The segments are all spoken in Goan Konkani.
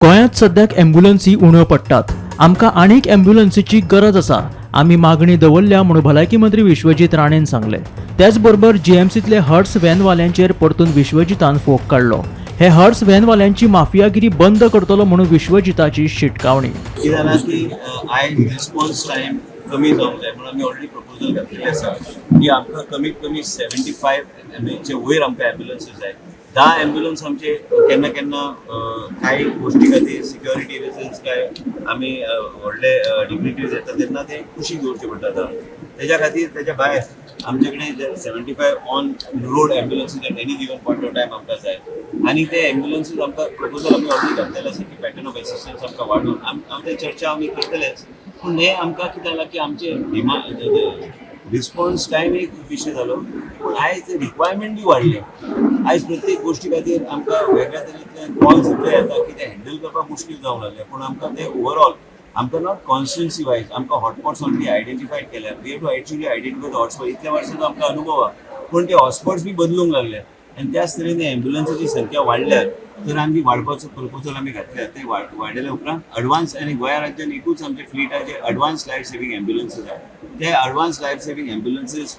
गोंयांत सद्याक एम्ब्युलन्सी उण्यो पडटात. आमकां आनीक एम्ब्युलन्सीची गरज आसा. आमी मागणी दवरल्या म्हणून भलायकी मंत्री विश्वजीत राणेन सांगलें. त्याच बरोबर जीएमसीतले हर्स व्हॅनवाल्यांचेर परतून विश्वजितान फोग काडलो. हे हर्स व्हॅनवाल्यांची माफियागिरी बंद करतलो म्हणून विश्वजिताची शिटकावणी. कितें जालां की आयज रिस्पॉन्स टायम कमी जावंक जाय म्हणून आमी ऑलरेडी प्रपोजल घातलेलें आसा की आमकां कमीत कमी 75 एमएचे वयर आमकां एम्ब्युलन्सीस जाय. 10 एम्ब्युलन्स आमचे केन्ना केन्ना कांय गोश्टी खातीर, सिक्युरिटी रिजन्स, काय आमी व्हडले डिग्निटरीज येता तेन्ना ते कुशीक दवरचे पडटा. तेज्या खातीर तेज्या भायर आमचे कडेन 75 on road ambulances at any given point of time आमकां जाय आनी ते एम्ब्युलन्सीस आमकां प्रपोजल आमी ऑलरेडी घातलेले आसा की पॅटर्न ऑफ एसिस्टन्स आमकां वाडोवन आमचे चर्चा आमी करतलेच. पूण हें आमकां कितें जालां की आमचे डिमांड, रिस्पॉन्स टायम एक विशय जालो, पूण आयज रिक्वायरमेंट बी वाडलें. आयज प्रत्येक गोश्टी खातीर आमकां वेगळ्या तरेतले कॉल्स इतले येता की ते हँडल करपाक मुश्कील जावंक लागले. पूण आमकां ते ओवरऑल आमकां not constituency वायज आमकां हॉटस्पॉट्स ऑलरेडी आयडेंटिफायड केल्या. We have to actually identify the hotspot. इतल्या वर्सांचो आमकां अनुभव आहा, पूण ते हॉटस्पॉट्स बी बदलूंक लागले आनी त्याच तरेन एम्ब्युलन्साची संख्या वाडल्यार तर आमी वाडपाचो प्रपोजल आमी घातल्या. ते वाडयल्या उपरांत अडवान्स आनी गोंया राज्यान एकूच आमचे फ्लीट आहा, जे अडवान्स लायफ सेव्हिंग एम्ब्युलन्सीस आहा. ते अडवान्स लायफ सेव्हिंग एम्ब्युलन्सीस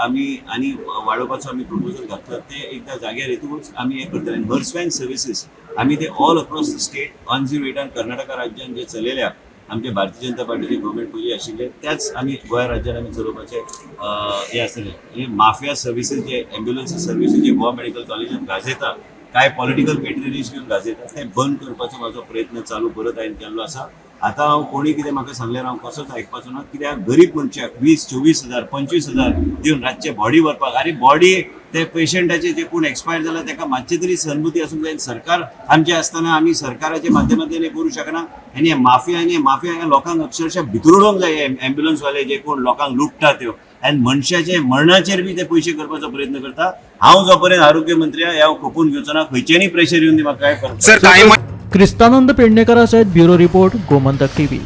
आमी आनी वाडोवपाचो आमी प्रपोजल घातला. ते एकदां जाग्यार येतकूच आमी हें करतले. आनी हर्स व्हॅन सर्विसीस आमी ते all across the state 108आन Karnataka राज्यान जे चलयल्या, आमचे भारतीय जनता पार्टीचे गव्हर्मेंट पयलीं आशिल्ले, त्याच आमी गोंया राज्यान आमी चलोवपाचे हें आसतलें. हे माफिया सर्विसीस जे एम्ब्युलन्स सर्विसीस जे गोवा मेडिकल कॉलेजान गाजयता, कांय पॉलिटिकल पेट्रनेज घेवन गाजयता, ते बंद करपाचो म्हाजो प्रयत्न चालू परत हांवें केल्लो आसा. आतां हांव कोणी कितें म्हाका सांगल्यार हांव कसोच आयकपाचो ना, कित्याक गरीब मनशाक 20, 24 हजार, 25 हजार दिवन रातचे बॉडी व्हरपाक, आनी बॉडी ते पेशंटाचे जे कोण एक्सपायर जाला ताका मातशें तरी सहानुभूती आसूंक जाय. सरकार आमचें आसतना आमी सरकाराच्या माध्यमांतल्यान हें करूं शकना. आनी हे माफिया आनी हे माफिया ह्या लोकांक अक्षरशः भितर उडोवंक जाय. हे एम्ब्युलन्सवाले जे कोण लोकांक लुट्टा त्यो आनी मनशाचे मरणाचेर बी ते पयशे करपाचो प्रयत्न करता. हांव जो पर्यंत आरोग्य मंत्री आहा, हांव खपून घेवचो ना. खंयच्यानय प्रेशर येवन दी, म्हाका काय फरक सर, कांय क्रिस्तानंद पेडणेकरा सयत ब्युरो रिपोर्ट, गोमंतक टीव्ही.